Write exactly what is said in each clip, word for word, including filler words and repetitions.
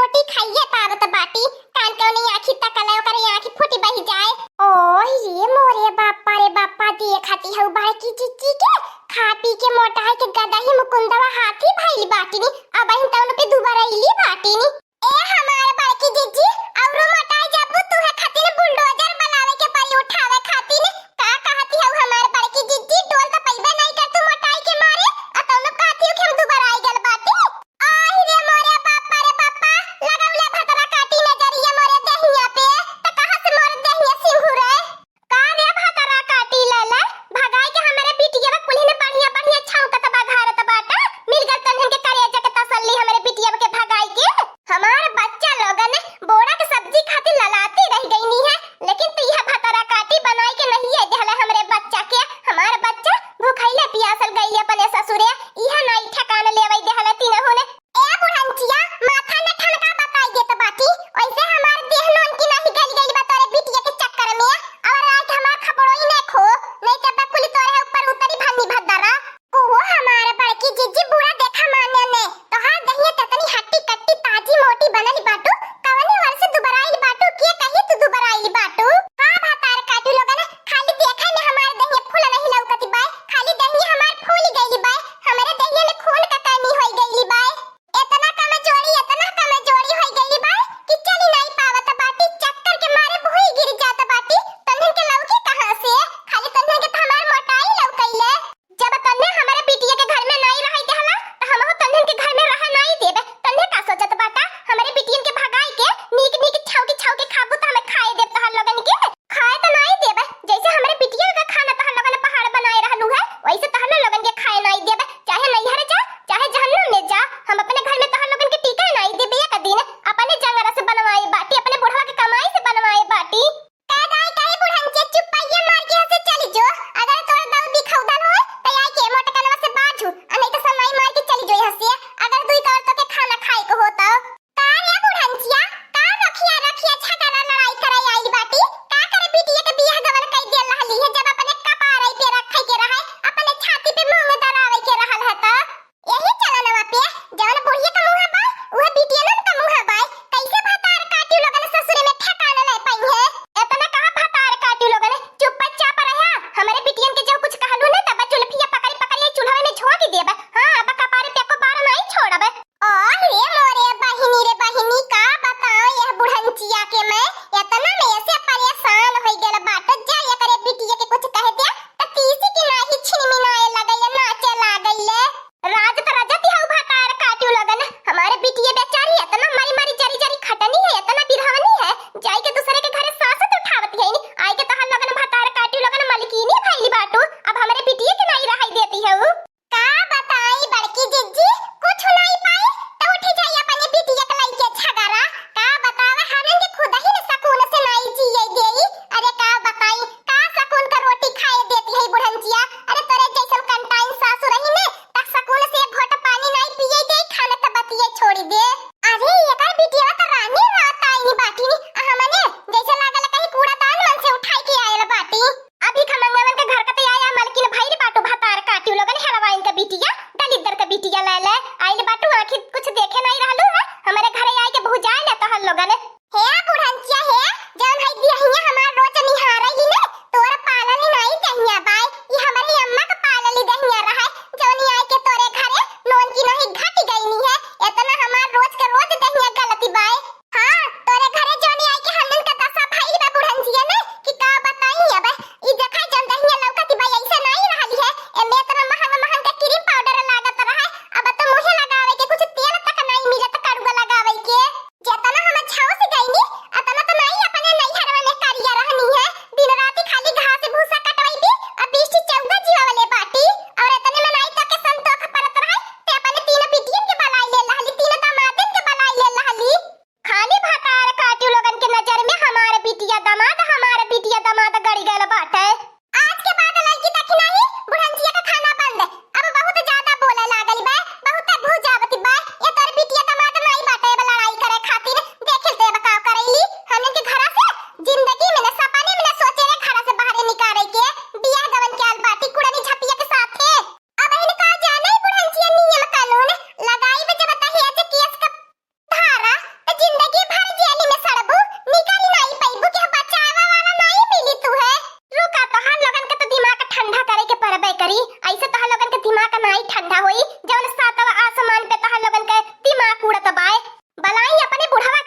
रोटी खाइए पावत बाटी, कान कौन आँखी तकले ओकर आँखी फूटी बही जाए। ओह रे मोरे बापा रे बापा, देखती हऊ बड़की जिज्जी के, खा पी के मोटाई के गदही मुकुंदवा हाथी भइल बाटिनी, अबहिन तउन पे दुबरइली बाटिनी। ए हमार बड़की जिज्जी, औरो मोटाई जाबू तू है खातिर बुलडोजर बुलावे के पड़ी उठावे खातिर। का कहती हऊ हमार बड़की जिज्जी, डोल त पइबे नहीं कर तू मोटाई के मारे, आ तउन कहती हऊ कि हम दुबराई गल बाटी। आहि रे मोरे बापा रे बापा, लगौले भतरा काटी नजरिया मोरे देहिया पे, त कहाँ से मोरे देहिया सिंहू रे? का रे भतरा काटी लैले, भगाई के हमरे बिटिया बा कुल्ही ने बढ़िया बढ़िया छौंकत बा घारत बाटा, मिल गल तन्हन के करेजा के तसल्ली हमरे बिटिया के भगाई के। हमार बच्चा लोगन बोड़ा के सब्जी खातिर ललाती रह गईनी है, लेकिन तू यह भतरा काटी बनाई के नहीं है देहले हमरे बच्चा के। हमार बच्चा भूखैले पियासल गईले अपने ससुरे, यह नाई ठिकान लेवई देहले तीनहू ने। ए बुढ़ंचिया, माथा में ठनका बताई देत बाटी, ओइसे हमार देह नोन की नाही गल गइल बा तोरे बिटिया के चक्कर में, और आज हमार खपड़ोई ने खो, नहीं तब कुल तोरे ऊपर उतरी भन्नी भद्दरा। ओहो हमार बड़की जिज्जी, बुरा देखा मान्या ने, तोहार दहिया ततनी हट्टी कट्टी ताजी मोटी बनल बाटू, कवने वर्ष दुबराइल बाटू, के कही तू दुबराइल बाटू? हाँ भतार काटू लोगन, खाली देखा ने हमार दहिया फूल नहीं लौकती बाय, खाली दहिया हमार फूल गइल बाय, हमरे दहिया में खून का कमी होई गइल बाय। इतना कमजोरी, इतना कमजोरी होई गइल बाय कि चली नहीं पावत बाटी, चक्कर के मारे भुई गिर जात बाटी। तन्हन के लौकी कहाँ से? खाली तन्हन के तो हमार मोटाई लौकैले। जब तन्ने हमरे बिटिया के घर में नाई रहै देहला, त हमहू तन्हन के घर में रहै नाई देबे। तन्ने का सोचत बाटा? हमरे बिटियन के भगाई के नीक नीक छौकी छौकी खाबू त हमें खाए देब तोहर लोगन के? खाए त नाई देबे। जैसे हमरे बिटियन का खाना तोहर लोगन पहाड़ बनाए रहलू है, वैसे तोहर लोगन के खाए नाई देबे। चाहे नैहर जा, चाहे जहन्नुम में जा, हम अपने घर में तोहर लोगन के टिके नाई देबे एक दिन। अपने जंगरा से बनवाए बाटी, अपने बुढ़वा के कमाई से बनवाए बाटी। कह दाई कही बुढ़न के चुप्पैया मार के हंसे चली जो। अगर तोर दाऊ दिखौदल होय, त आई के मोटकनवा से बाजू, आ नहीं त सनवाई मार के चली जो यहाँ से। अगर दुई कौर तो के खाना खाए को होता। का रे बुढ़ंचिया, का रखिया रखिया झगड़ा लड़ाई करे आइल बाटी? का करे बिटिया के बियाह गवन कई देल रहली है, जब अपने कपारे पे रखे के रहे, अपने छाती पे मूंग दरावे के रहल है त? यही चलनवा पे जवन बुढ़िया का मुँह बा, उहे बिटियनन का मुँह बा। कैसे भतार काटी लोगन ससुरे में ठिकाना ले पाई है? इतना कहा भतार काटी लोगन, चुप्पा चाप रहा। हमरे बिटियन के जो कुछ कहलू न, तब जुल्फिया पकड़ी पकड़ी चूल्हा में झोंक देब। हाँ, अब कपारे पे को बार नहीं छोड़ब। ओह रे मोरे बहिनी रे बहिनी, का बताओ यह बुढ़ंचिया के मैं, इतना में ऐसे परेशान हो गल बाटो, जा एकरे बिटिया के कुछ कह दे, त तीसी की नाही छिनमिनाए लगैले, नाचे लागैले। राज त रजत हऊ भतार काटू लगन, हमारे बिटिया बेचारी इतना मरी मरी जरी जरी खटनी है, इतना बिरहवनी है, जाई के दूसरे के घरे सांसत उठावत है नी, आई के तोहर लगन भतार काटू लगन मलकिनी भइली बाटू, अब हमरे बिटिया के नहीं रहाई देती हऊ। का बताई बड़की जिज्जी, कुछ नहीं पाई त उठी जाई अपने बिटिया के लइके झगड़ा। का बतावा, हमन के खुद ही न सकून से नहीं जिए देई। अरे का बताई, का सकून का रोटी खाए देती है बुढ़ंचिया। अरे तोरे जैसन कंटाइन सासु रही ने, त सकून से घोट पानी नहीं पिए दे, खाना त बतिये छोड़ी दे। अरे एकर बिटिया त रानी रात आई बाटी नी, आ हमने जैसे लागल कहीं कूड़ादान मन से उठाई के आयल बाटी। अभी खमंगवन के घर कते आया मलकिन भइल बाटू भतार काटियो लोगन हेलवाइन के बिटिया, दलिद्दर के बिटिया ले ले आइल बाटू, आखिर कुछ देखे नहीं रहलू है, हमारे घरे आई के भुजाए ले तोहर लोगन। हे बुढ़ंचिया हे, जौन है दियहिया हमार रोज निहारे ही ने, तोर पालल ही नहीं दहिया बाय, ई हमरे अम्मा के पालल ही दहिया रहे, जौन आई के तोरे घरे नोन की नहीं घट गई नी है, इतना हमार रोज के रोज दहिया गलती बाय। हाँ, तोरे घरे जौन आई के हमन का दशा भइल बा बुढ़ंचिया ने, कि का बताई अब, ई देखा जौन दहिया लौकत बा, ऐसे नहीं रहली है, एमे इतना महंग महंग के क्रीम पाउडर लागत रहे, अब तो मुँहे लगावे के कुछ तेल तक नहीं मिलत कड़ुआ लगावे के। जेतना हम छाव से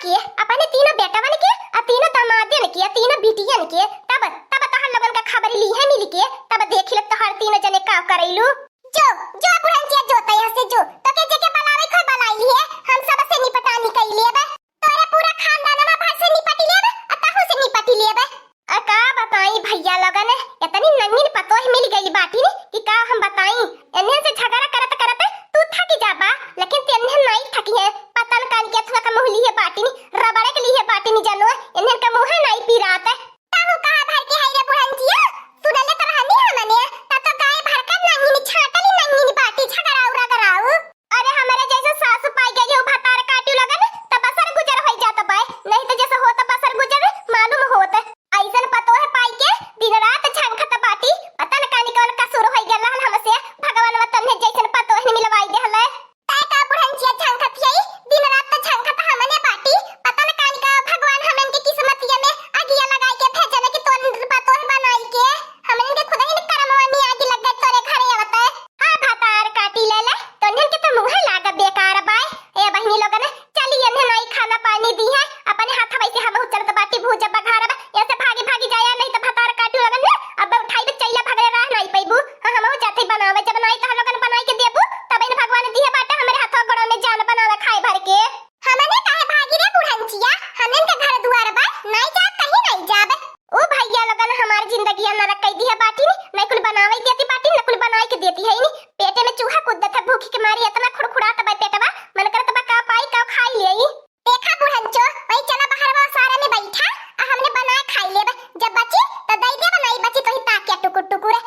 के, अपने तीनों बेटवन के, आ तीनों दामादन के, आ तीनों बिटियन के, तब, तब तोहर लोगन का खबर लीहे मिल के, तब देखी ले तोहर तीनों जने का करैलू। जो, जो बुढ़नचिया, जो त यहाँ से जो, तो के जेके बलावे खोए बलाई लिहे, हम सब से निपटानी कई लेबे, तोरे पूरा खानदानवा भर से निपटी लेबे, आ तहू से निपटी लेबे। आ का बताई भैया लोगन, इतनी नंगीन पतोह मिल गई बाटी नी कि का हम बताई। एन्हन से झगड़ा करत करत तू थक जाबा, लेकिन तेन्हन नाई थकी है। पता न कान के अथुआ का मुँह लिए बाटी नी, रबड़े के लिए बाटी नी जानो, एन्हन का मुँह नाई पीरात। तहू कहाँ भर के है रे बुढ़नचिया? सुनले त रहनी हमने, त तो गाय भर का नंगीन छाटली नंगीन बाटी झगड़ाऊ रगड़ाऊ। अरे हमरे जैसे सासु पाई गई हो भतार काटू लगन, त बसर गुजर होई जात बाय, नहीं त जैसे होत बसर गुजर मालूम होत। ऐसन पतोह पाई के दिन रात झंखत बाटी, पता न कानी कौन कसूर होई गल रहल हमसे, भगवान व तन्हे जैसन पतोह न मिलवाई देहले। तै का बुढ़नचिया झंखत यई, दिन रात त झंखत हमने बाटी, पता न कानी का भगवान हमन के किस्मतिया में अगिया लगाई के भेजने कि तोन पतोह बनाई के, हमन के खुद ही करमवा में आगी लग गई तोरे घरे आवते। हाँ, भतार काटी ले ले, तोन्हन के तो मुँहे लाग बेकार बाय। ए बहिनी लोगन, चली एन्हे नाई खाना पानी दी है, अपने हाथ वैसे हम चलत बाटी भूजा बघारब, ऐसे भागी भागी जाया, नहीं तो भतार काटू लगन ने, अब उठाई बे चैला भगले रह नाई पैबू। हाँ, हम जाते बनावे, जब नाई तोहर लोगन बनाई के देबू, तब इन भगवान दिहे बाटे हमरे हाथों गोड़ों में जान बनावे खाए भर के। हमने काहे भागी रे बुढ़नचिया, हमन के घर दुआर बा, नाई जाब कहीं नाई जाब। ओ भैया लोगन, हमार जिंदगिया नरक कई दिहे बाटी नी, न कुल बनावे देती बाटी, न कुल बनाई के देती है नी। पेटे में चूहा कूद देत है, भूख के मारे इतना खुड़खुड़ात बा पेटवा, मन करत बा का पाई का खाई लेई। देखा बुढ़नचो, वही चला बहरवा सारे में बैठा, आ हमने बनाए खाई लेब, जब बची त दई देब, नाई बची तो ही पाकिया टुकुर टुकुर।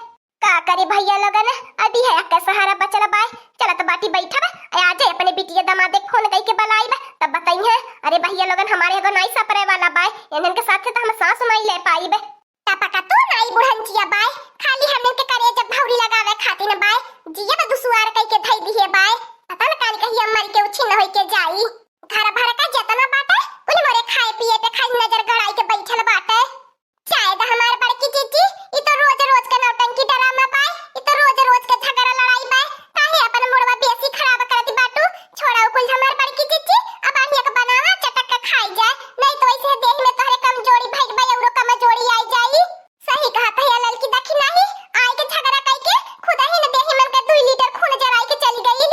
का करे भैया लोगन, अभी है अक्का सहारा बचल बाय। चलत बाटी बैठब, आ जाए अपने बिटिया दामादे फोन कई के बलाइब, तब बताई है। अरे भैया लोगन, हमारे एगो नाई सपरे वाला बाय, इन्हन के साथे तो हम सांस नाई ले पाइब। टपका तू नाई बुढ़नचिया बाय, खाली हमन के करे जब भौरी लगावे खातिर बाय, जियब दुसुआर कई के धई दिहे बाय, पता न कान कहिया मर के उछिन होई के जाई। घर भर का जतना बाटे, कुल मोरे खाए पिए पे खाली नजर गड़ाई के बैठल बाटे। शायद हमार बड़की जीजी, ई तो रोज रोज के नौटंकी ड्रामा बाय, ई तो रोज रोज के झगड़ा लड़ाई बाय। काहे अपन मुड़वा बेसी खराब करत बाटू? छोड़ा उ कुल हमार बड़की जीजी, अब आही एक बनावा चटक के खाई जाए, नहीं तो ऐसे देह में तोहरे कमजोरी भइल बा, औरो कमजोरी आई जाई। सही कहत है ललकी, देखी नाही, आए के झगड़ा कई के खुद ही न देह मन के दुई लीटर खून जराई के चली गई।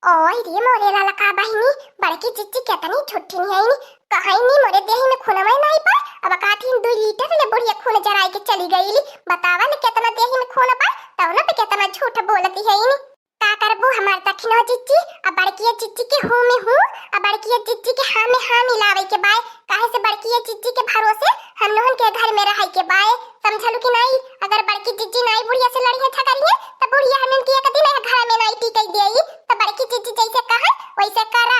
ओए रे मोरे ललका बहिनी, बड़की जिज्जी केतनी झूठी है नी, कहई नी मोरे देही में खूनवा नाई बा, अब काथिन दुई लीटर ले बुढ़िया खून जराई के चली गईली। बतावा ले केतना देही में खून बा, तौना पे केतना झूठ बोलती है नी। का करबू हमार दखिनो जिज्जी, अब बड़किया जिज्जी के हूँ में हूँ, अब बड़किया जिज्जी के हाँ में हाँ मिलावे के बाय, काहे से बड़किया जिज्जी के भरोसे हम नोहन के घर में रहे के बाय। समझलू कि नाई? अगर बड़की जिज्जी नाई बुढ़िया से लड़िहे झगड़िहे, त बुढ़िया हमन के एक दिन एह घर में नाई टिकै देई। त बड़की जिज्जी जैसे कहे, वैसे करा।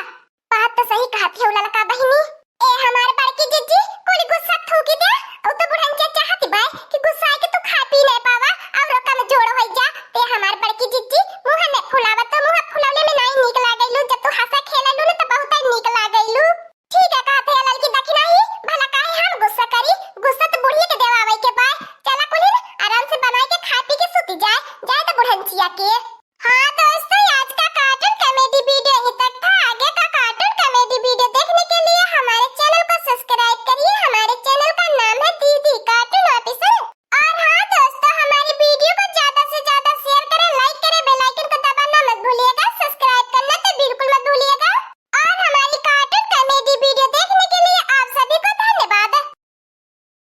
बात त सही कहत हऊ ललका बहिनी। ए हमार बड़की जिज्जी, कुल गुस्सा थूकी दे। अउ त बुढ़नचिया चाहत बाय कि गुस्सा के तू खा पी नहीं पावा, और कमजोर होई जा। ते हमार बड़की जिज्जी, मुँह न फुलावा, तो मुँह फुलौले में नाई नीक लागेलू। जब तू हंसा खेलेलू न, त बहुत नीक लागेलू। ठीक है, कहत है ललकी दखिनही, भला काहे हम गुस्सा करी? गुस्सा त बुढ़िया के देवावे के बाय। चला कुलिन, आराम से बनाई के खा पी के सूती जाए, जाए त बुढ़नचिया के। हाँ, तो